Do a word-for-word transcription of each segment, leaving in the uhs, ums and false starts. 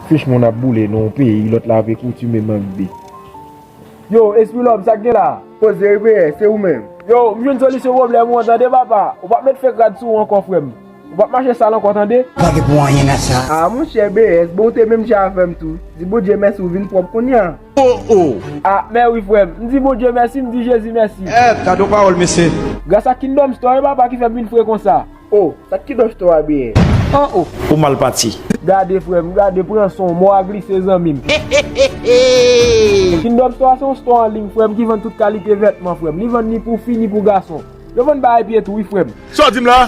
Fich moun ap boule nan yon peyi, lòt la ap ekoutime mank de. Yo, Espri Lòm, sa k gen la? Poze wi, B S, se ou menm? Yo, m jwenn solisyon pwoblèm ou an, tande papa. Ou p ap met fek rad sou ou ankò, frè m. Ou p ap mache sal ankò, tande? Pa gen pou anyen nan sa. Ah, monchè B S, bon, ou te menm jan avè m tou. Di Bondye mèsi, ou vin pwòp kounye a. Oh, oh. Ah, mè wi, frè m. M di Bondye mèsi, m di Jezi mèsi. Eh, gade yon pawòl, mesye. Gras a Kingdom Store, wi, papa, ki fè m vin fre konsa. Oh, sa Kingdom Store a byen? Oh, oh. Ou mal pati. Gade, frè m, gade, pran son, mò a glise, zanmi m. Kingdom Store a se yon store an liy, frè m, ki vann tout kalite vètman, frè m. Li vann ni pou fi, ni pou gason. Yo vann bagay pye tou, wi, frè m. Sa w di m la?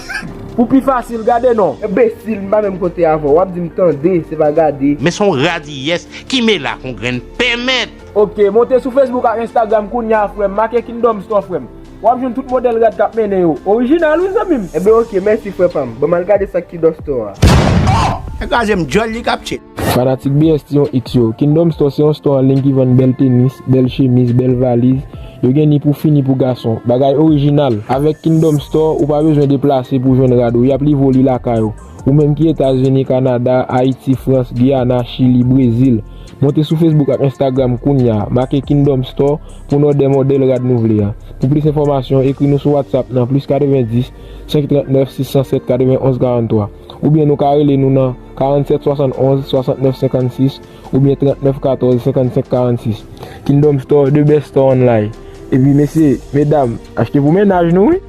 Pou pi fasil, gade non. Enbesil, m pa menm konte avè w, w ap di m tande, se pa gade. Men se yon radiyès ki mele ak yon grenn pèmèt. Ok, monte sou Facebook ak Instagram kounye a, frè m, make Kingdom Store, frè m. W ap jwenn tout modèl rad k ap mennen yo. Orijinal, wi, zanmi m. Enben, ok, mèsi, frè pa m. Ban m al gade sa Kingdom Store a. Oh! Nèg la kraze m djòl, li k ap tchil. Fanatik B S T yon X yo, Kingdom Store se yon store an liy ki vann bèl tenis, bèl chemiz, bèl valiz. Yo gen ni pou fi ni pou gason. Bagay orijinal. Avèk Kingdom Store, ou pa bezwen deplase pou jwenn rad ou. Y ap livre w li lakay ou. Ou menm ki Etazini, Kanada, Ayiti, Frans, Giyana, Chili, Brezil. Monte sou Facebook ak Instagram kounye a. Make Kingdom Store pou n òdè modèl rad nou vle a. Pou plis enfòmasyon, ekri nou sou WhatsApp nan plis katrevendis, senk trant nèf, sis san sèt, katrevennonz karanntwa. Oubyen nou ka rele nou nan karannset swasannonz, swasantnèf senkannsis oubyen trantnèf katòz, senkannsenk karannsis. Kingdom Store, the best store online. Epi mesye, medam, achte pou mennaj nou, wi.